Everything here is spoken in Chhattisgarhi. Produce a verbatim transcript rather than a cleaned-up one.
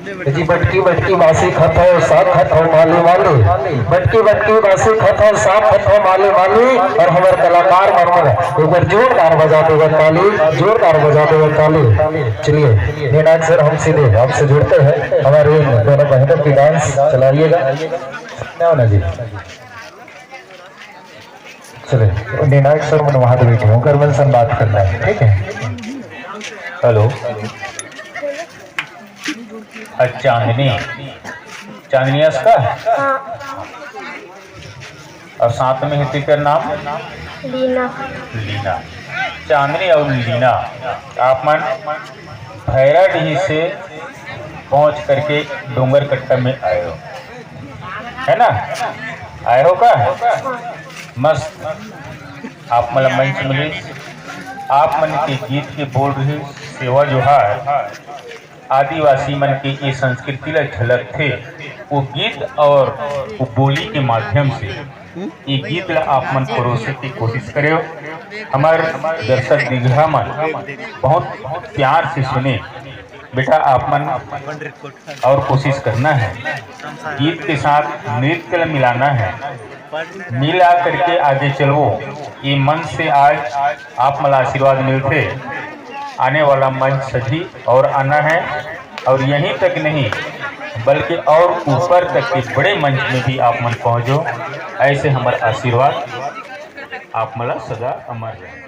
जी, बटकी बटकी बासी खत हो, साग खत हो, माली माली। बटकी बटकी बासी खत हो, साग खत हो, माली माली। और हमर कलाकार मन मन एक बार जोरदार बजा देवे ताली, जोरदार बजा देवे ताली। चलिए, निनाद सर, हम सीधे आपसे जुड़ते हैं, हमारे इन दोनों बहनों की डांस चलाइएगा। ना, ना जी। चले, निनाद सर मन वहां पे बैठे हों, कर मन से बात करना है, ठीक है? हेलो। अच्छा, चांदनी। चांदनी अस का? हाँ। और साथ में है तेकर नाम? लीना। लीना। चांदनी और लीना, आप मन भैराडीह से पहुंच करके डोंगरकट्टा में आए हो, है ना? आए हो का? मस्त। आप मन ला मंच मिलिस, आप मन के गीत के बोल रही सेवा जोहार, आदिवासी मन के ये संस्कृति ला झलकथे, वो गीत और वो बोली के माध्यम से ये गीत ला आप मन परोसे के कोशिश करे हो। हमर दर्शक दीघा मन बहुत प्यार से सुने। बेटा, आप मन और कोशिश करना है, गीत के साथ नृत्य ला मिलाना है, मिला करके आगे चलवो। ये मंच से आज आप मन ला आशीर्वाद मिलथे, आने वाला मंच सजी और आना है। और यहीं तक नहीं, बल्कि और ऊपर तक के बड़े मंच में भी आप मन पहुंचो, ऐसे हमर आशीर्वाद आप मन ला सदा अमर रहे।